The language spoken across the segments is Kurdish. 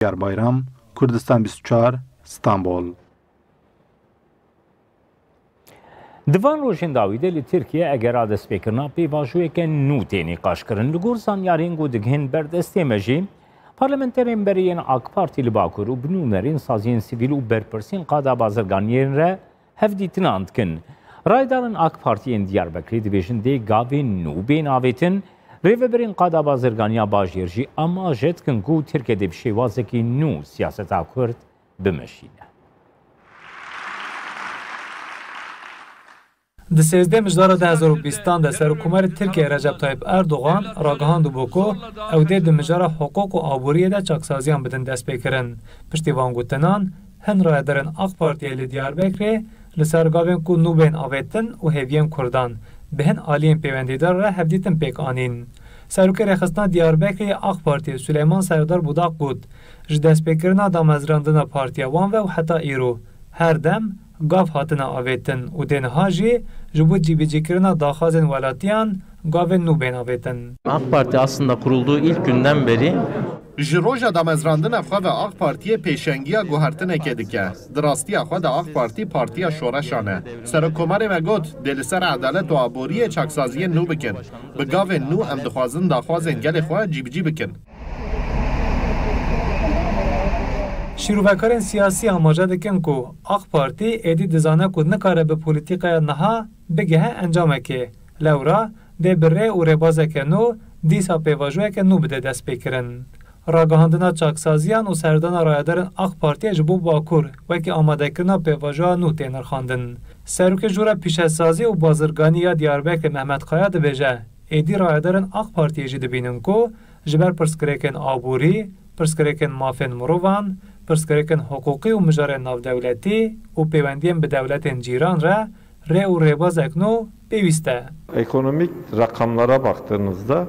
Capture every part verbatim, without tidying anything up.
Diyar Bayram, Kurdistan bîst û çar, Stenbol. Di van rojên dawî de li Tirkiye egera destpêkirina pêvajoyeke nû tê nîqaşkirin. Li gor zanyariyên ku digihên ber destê me jî, parlamenterên berê yên AK Partî li Bakur û binûnerên saziyên sivîl û berpirsên qada bazirganiyên re hevdîtinan dikin. Raydarên AK Partî yên Diyarbekirê dibêjin dê gavên nû bên avêtin. Rêveberên qada bazirganiya bajêr jî amaje dikin ku Tirkiye dê bi şêwazekî nû siyaseta Kurd bimeşîne. Di sêzdeh mijdara du hezar û bîstan de Serokkomarê Tirkiyeyê Recep Tayyip Erdogan ragihandibû ku ew dê di mijara hiqûq û aboriyê de çaksaziyan bidin destpêkirin. Piştî van gotinan, hin rayedarên AK Partiyê li Diyarbekirê li ser gavên ku nû bên avêtin û hêviyên Kurdan bi hin aliyên pêwendîdar re hevdîtin pêk anîn. Serokê Rêxistina Diyarbekirê yê AK Partiyê Suleyman Serdar Budaq got, ji destpêkirina damezrandina partiya wan ve û heta îro her dem gav hatine avêtin û dê niha jî ji bo cîbicîkirina daxwazên welatiyan gavên nû bên avêtin. AK Parti aslında kurulduğu ilk günden beri Ji roja damezrandina xwe ve AK Partiyê pêşengiya guhertinekê dike. Di rastiya xwe de AK Partî partiya şoreşan e. Serokkomarê me got, dê li ser edalet û aboriyê çaksaziyên nû bikin. Bi gavên nû em dixwazin daxwazên gelê xwe cîbicî bikin. Şîrovekarên siyasî amaje dikin ku AK Partî êdî dizane ku nikare bi polîtîkaya niha bigihe encamekê. Lewra dê bi rê û rêbazeke nû dîsa pêvajoyeke nû bide destpêkirin. Ragihandina çaksaziyan û serdana rayedarên AK Partiyê ji bo Bakur wekî amadekirina pêvajoya nû tê nirxandin. Serokê Jora Pîşesazî û Bazirganî ya Diyarbekirê Mehmet Kaya dibêje, êdî rayedarên AK Partiyê jî dibînin ku ji ber pirsgirêkên aborî, pirsgirêkên mafên mirovan, pirsgirêkên hiqûqî û mijarên navdewletî û pêwendiyên bi dewletên cîran re rê û rêbazek nû pêwîst e. Ekonomik rakamlara baktığınızda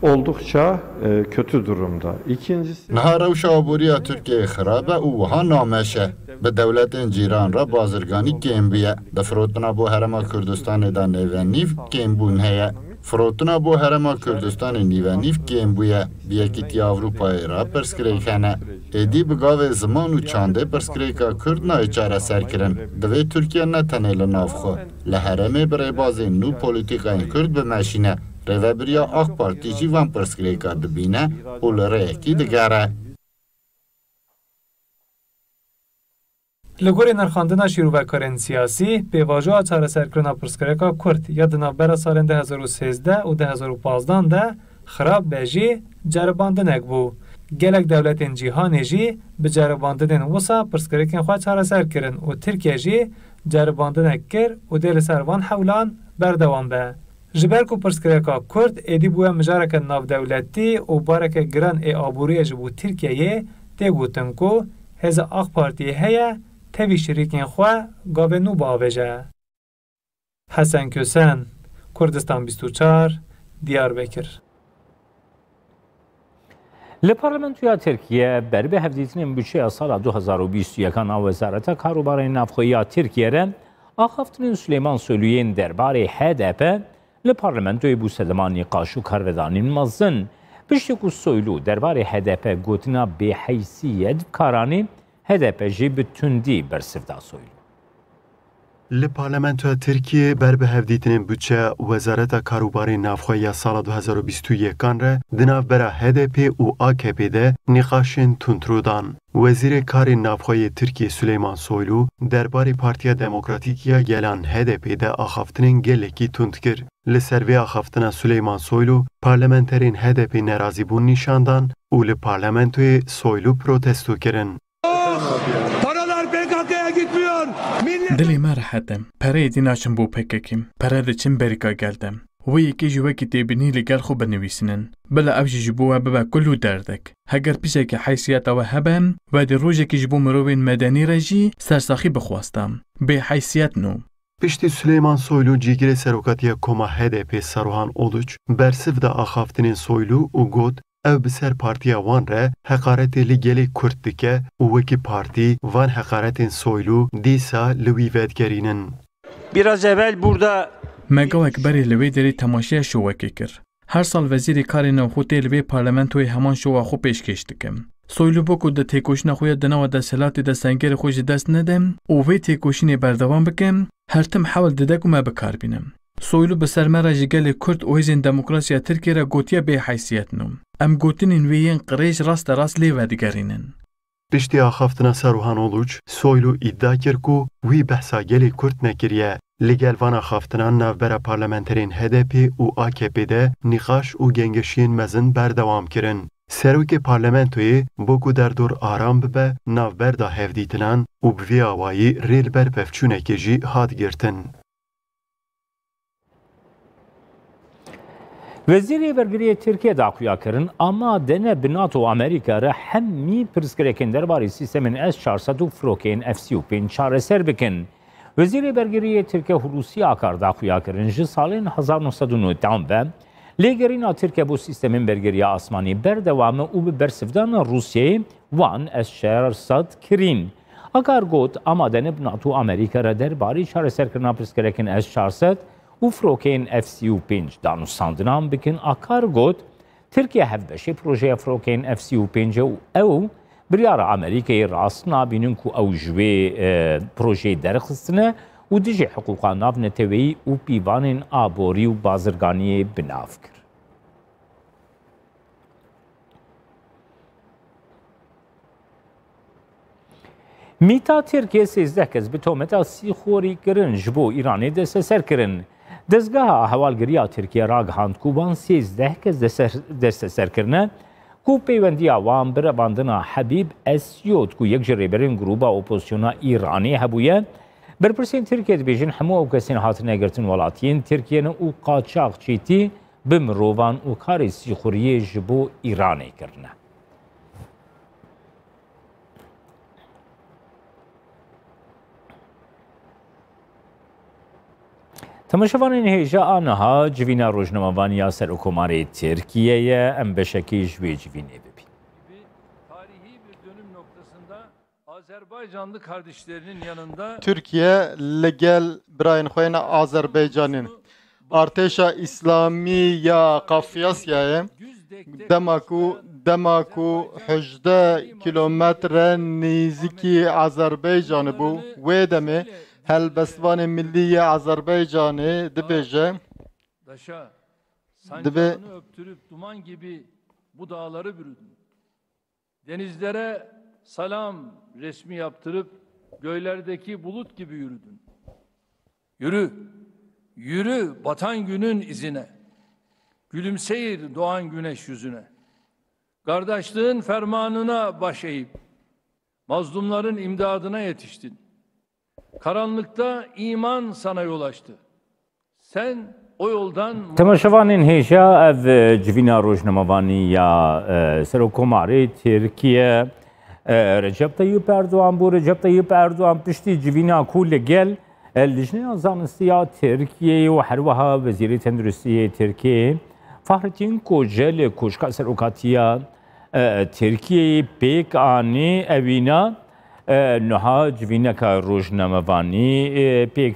oldukça, e, kötü durumda. İkincisi Niha rewşa aboriya Tirkiyeyê xirab e û wiha nameş e. Bi dewletên cîran re bazirganî kêm bûye. Di firotina bo Herêma Kurdistanê de nêvenîv kêmbûn heye. Firotina bo Herêma Kurdistanê nîvenîv kêm bûye. Bi Yekîtiya Ewropayê re pirsgirêk hene. Êdî bi gavê ziman û çandê pirsgirêka Kurd nayê çareserkirin. Divê Tirkiye ne tenê li nav xwe, li herêmê bi rêbazên nû polîtîkayên Kurd bimeşîne. Rêvebiriya AK Partî jî van pirsgirêka dibîne û li rêyekî digere. Li gorî nirxandina şîrovekarên siyasî, pêvajoya çareserkirina pirsgirêka Kurd ya di navbera salên du hezar û sêzdeh û du hezar û pazdan de xirab be jî ceribandinek bû. Gelek dewletên cîhanê jî bi ceribandinên wisa pirsgirêkên xwe çareser kirin û Tirkiye jî ceribandinek kir û dê li ser van hewlan berdewam be. Ji ber ku pirsgirêka Kurd êdî bûye mijareke navdewletî û bareke giran ê aboriyê ji bo Tirkiyeyê, tê gotin ku hêza AK Partiyê heye tevî şirîkên xwe gavê nû biavêje. Hesen Kösen, Kurdistan bîst û çar, Diyarbekir. Li Parlamentoya Tirkiye ber bi hevdîtinên budçeya sala du hezar û bîst û yekan a Wezareta Karûbarên Navxwe ya Tirkiye re axaftinên Silêman Soylu yên derbarê H D P li parlamentoyê bû sedema nîqaş û karvedanên mezin. Piştî ku Soylu derbarê H D P gotina bêheysiyet bi kar anî, H D P jî bi tundî bersiv da Soylu. Li Parlamentoya Tirkiyê ber bi hevdîtinên budçeya Wezareta Karûbarên Navxwe ya sala du hezar û bîst û yekan re di navbera H D P û A K P de nîqaşên tundrû dan. Wezîrê Karên Navxwe yê Tirkiyê Suleyman Soylu derbarê Partiya Demokratîk ya Gelan H D P de axaftinên gelekî tund kir. Li ser vê axaftina Suleyman Soylu, parlamenterên H D P nerazîbûn nîşan dan û li parlamentoyê Soylu protesto kirin. Paralar P K K'ya gitmiyor. Millet Dilê me rehet e. Pereyê dî naçin bo P K K. Pere diçin berîka gel de. Wê yekê jî wekî têbînî li gel xwe binivîsînin. Bila ev jî ji bo we bibe kul û derdek. Heger pişekî heysiyeta we hebe, we dê rojekî ji bo mirovên medenî re jî sersaxî bixwesta. Bêheysiyet nû. Piştî Suleyman Soylu cîgirê serokatiya koma H D P Saruhan Uluç bersiv da axaftinên Soylu û got, ew bi ser partiya wan re heqaretê li gelê Kurd dike û wekî partî van heqaretên Soylu dîsa li wî vedigerînin. Biraz evvel burada Me gavek berê li wê derê temaşeya şovekê kir. Her sal Wezîrê Karê Navxwe tê li vê parlamentoyê heman şova xwe pêşkêş dike. Soylu bû ku di têkoşîna xwe ya di nava desthilatê de sengerê xwe ji dest nede û vê têkoşînê berdewam bike, her tim hewl dide ku me bi kar bîne. Soylu bi ser me re ji gelê Kurd û hêzên demokrasî ya Tirkiyê re gotiye bêheysiyet in û em gotinên wê yên qirêj raste rast lê vedigerînin. Piştî axaftina Saruhan Uluç, Soylu îdia kir ku wî behsa gelê Kurd nekiriye. Li gel van axaftinan navbera parlamenterên H D P û A K P de nîqaş û gengeşiyên mezin berdewam kirin. Serokê Parlamentoyê bû ku derdor aram bibe navber da hevdîtinan û bi vî awayî rê li ber pevçûnekê jî hat girtin. Wezîrê Bergiriyê Tirkiye daxuya kirin, amade ne bi NATO û Amerîka re hemî pirsgirêkên derbarê sîstemên S çar sed û firokeyên F sî û pênc çareser bikin. Wezîrê Bergiriyê Tirkiye Hulusi Akar daxuya kirin, ji salên hezar neh sed û newdehan ve lêgerîna Tirkiye bo sîstemên bergiriya asmanî berdewam e û bi bersivdana Rûsyayê wan S çar sed kirîn. Akar got, amade ne bi NATO û Amerîka re derbarê çareserkirina pirsgirêkên S çar sed û firokeyên F sî û pênc danûstandinan bikin. Akar got, Tirkiye hevbeşê projeya firokeyên F sî û pênc e û ew biryara Amerîkayê rast nabînin ku ew ji wê, e, projeyê derxistine û dijî hiqûqa navneteweyî û pîvanên aborî û bazirganiyê bi nav kir. Mîta Tirkiye sêzdeh kes bi tometa sîxorî kirin ji bo Îranê desteser kirin. Dezgeha hewalgiriya Tirkiye ragihand ku wan sêzdeh kes desteser, desteser kirine ku peywendiya wan bi revandina Hebîb Esiyot ku yek ji rêberên grûba opozisyona Îranê hebûye, berpirsên Tirkiye dibêjin hemû ew kesên hatine girtin welatiyên Tirkiye ne û qaçaxçîtî bi mirovan û karê sîxuriyê ji bo Îranê kirine. Temaşevanên hêja a niha civîna rojnamevanî ya Serokkomarê Tirkiye ye. Em beşekî ji wê civînê bibîn. Gibi tarihi bir dönüm noktasında Azerbaycanlı kardeşlerinin yanında Tirkiye li gel birayên xwe yên Azerbaycanî, Artêşa Îslamî ya Kafkasyayê, dema ku, dema ku hejdeh kilometre nêzîkî Azerbaycanê bû, wê demê helbestvanê millî yê Azerbaycanê dibêje, Daşa, dibê sancağını öptürüp duman gibi bu dağları bürüdün. Denizlere salam resmi yaptırıp göylerdeki bulut gibi yürüdün. Yürü, yürü batan günün izine. Gülümseyir doğan güneş yüzüne. Kardeşliğin fermanına baş eğip mazlumların imdadına yetiştin. Karanlıkta iman sana yol açtı. Sen o yoldan Temaşevanên hêja, ev, e, civîna rojnamevanî ya, e, Serokkomarê Tirkiye, e, Recep Tayyip Erdogan bû. Recep Tayyip Erdogan piştî civîna ku li gel, e, Lijneya Zanistî ya Tirkiyeyê û herweha Wezîrê Tenduristiyê Tirkiyeyê Fahrettin Koca li Koşka Serokatiya, e, Tirkiyeyê pêk anî, ewîna, e, niha civîneka rojnamevanî, e, pêk